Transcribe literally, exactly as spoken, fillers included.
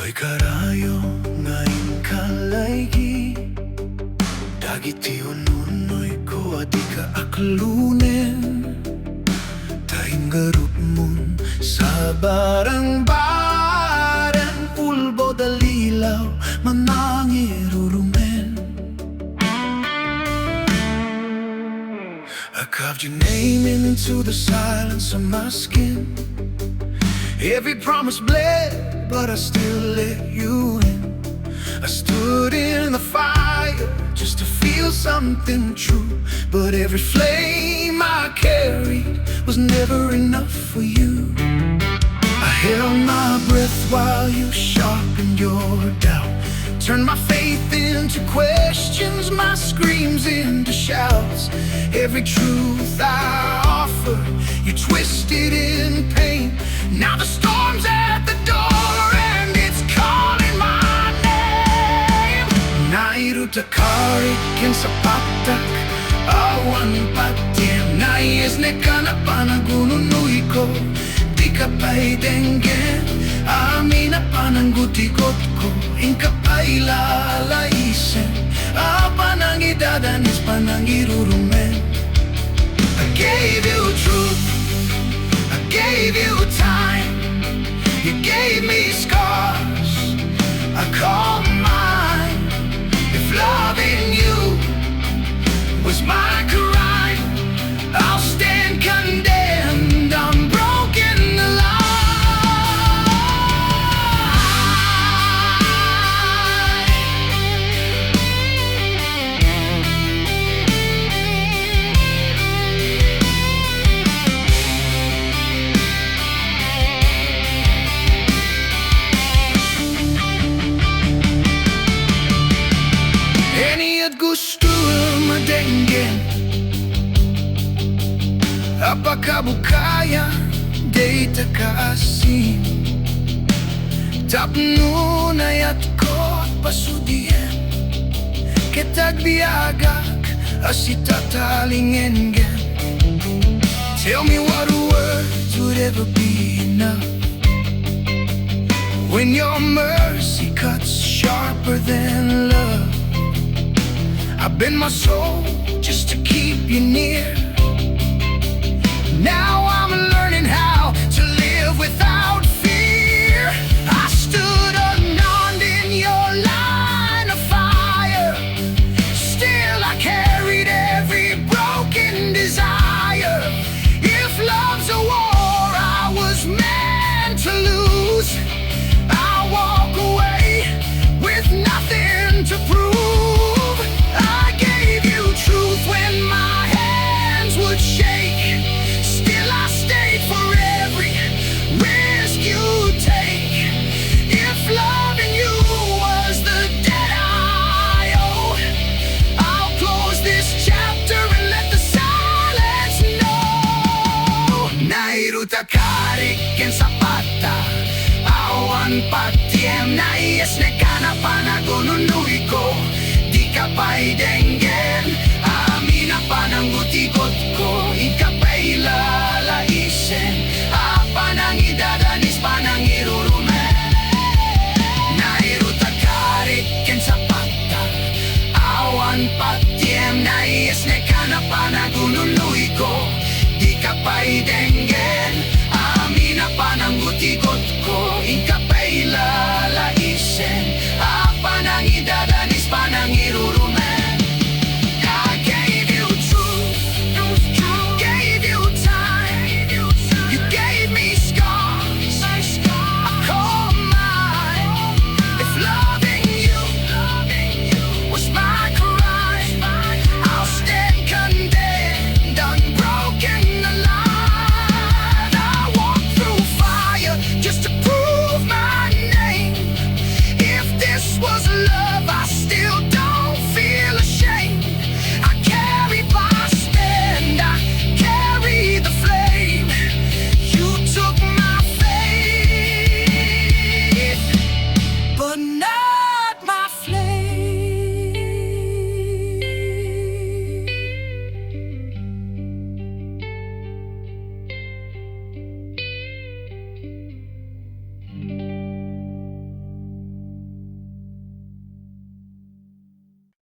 Karayo nga inka laygi dagiti ununnoyko a dika aklonen, ta inggarupmon sa barangbaran, ulbod a lilaw, manangirurumen. I carved your name into the silence of my skin. Every promise bled, but I still let you in. I stood in the fire just to feel something true, but every flame I carried was never enough for you. I held my breath while you sharpened your doubt, turned my faith into questions, my screams into shouts. Every truth I offered, you twisted in pain. Now the storm's at the door and it's calling my name. Nairutak karik ken sapatak, awan patiem, naisneka na panagununuyko. Dika pay denggen, amin a pananggutigotko, inka pay lalaisen, a panangidadanis, panangirurumen. I gave you truth, I gave you time, you gave me scars I call mine. If loving you was my crime, I'll stand condemned, unbroken alive. Any at gusto madenggen a pakabukayan, dayta kaasim. Tapno nayatko pasudian, ket agbiagak a sitatalingenggen. Tell me what words would ever be enough when your mercy cuts sharper than love. I bend my soul just to keep you near. Now I'm learning how to live without fear. I stood unarmed in your line of fire. Still, I carried every broken desire. If love's a war I was meant to lose, I walk away with nothing to prove. I gave you truth when my hands would shake. Still, I stayed for every risk you take. If loving you was the debt I owe, I'll close this chapter and let the silence know. Nairutak karik ken sapatta, awan patiem, naisneka na panagununuyko. Dika pay denggen, amin a pananggutigotko, inka pay lalaisen, a panangidadanis, panangirurumen. Nairutak karik ken sapatta, awan patiem, naisneka na panagununuyko. Dika pay denggen,